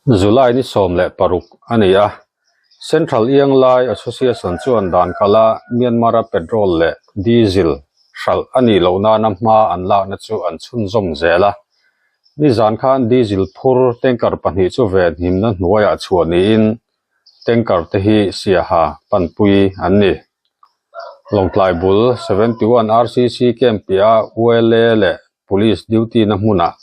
July ni 16 a ni a, Central Ianglai Association chuan dan kala Myanmar-a petrol leh diesel hralh a nih loh nana hma an lakna chu an chhunzawm zel a. Nizan khan diesel phur tanker pahnih chu venhimna hnuaiah chhuah niin tanker te hi Siaha panpui an ni. Lawngtlai bul 71 RCC camp piah ULA leh Police duty na hmunah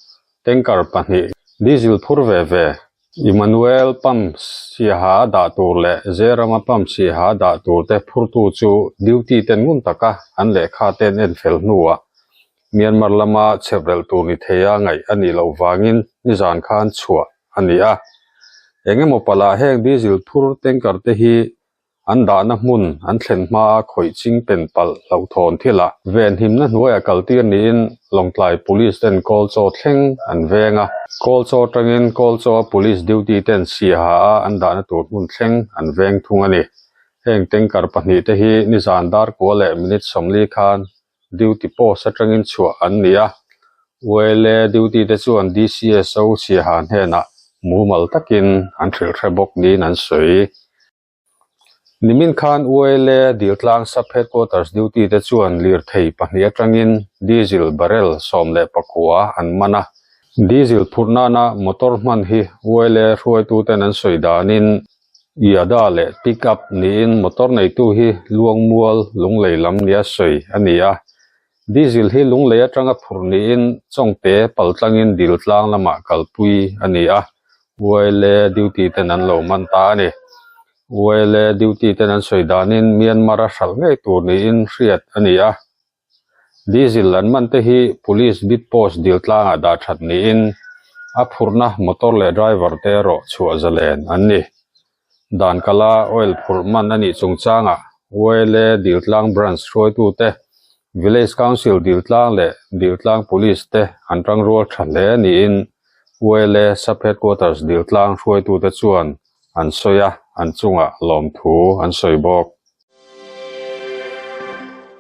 tanker pahnih diesel phur ve ve Emmanuel pump siaha a dah tur leh Zerama pump siaha a dah tur te phurtu chu duty ten ngun taka an lehkha te an en fel hnuah Myanmar lama chheprelh tur ni theia ngaih a nih loh vangin nizan khan chhuah a ni a. Engemaw palh ah heng diesel phur tanker te hi An dahna hmun an thlen hmaa khawih ching pen palh hlauhthawn thilah venhimna hnuaiah kaltir niin Lawngtlai Police ten Kawlchaw thleng an veng a. Kawlchaw atangin Kawlchaw-a Police duty ten Siaha a an dahna tur hmun thleng an veng thung a ni. Heng tanker pahnih te hi nizan dar kua leh minute 40 khan duty post atangin chhuah an ni a. ULA duty te chuan DCSO Siaha hnenah mumal takin an hrilh hre bawk niin an sawi. Nimin khan ULA Diltlang Sub Headquarters duty te chuan lirthei pahnih atangin diesel barrel 19 an man a. Diesel phurh nana motor hman hi ULA hruaituten an sawi danin Iada leh pick up niin motor neitu hi Luangmual Lunglei lam nia sawi a ni a. Diesel hi Lunglei atanga phurh niin Chawngte paltlangin Diltlang lamah kalpui a ni a, ULA duty ten an lo man ta a ni. ULA duty ten an sawi danin Myanmar a hralh ngei tur niin hriat a ni a. Diesel an man te hi Police beat post Diltlangah dah that niin a phurhna motor leh driver te erawh chhuah zalen an ni. Dan kala oil phurh man a nih chungchangah ULA Diltlang Branch hruaitute, Village Council Diltlang leh Diltlang Police te an tangrual tha hle niin ULA Sub Headquarters Diltlang hruaitute chuan an sawi a, an chungah lawmthu an sawi bawk.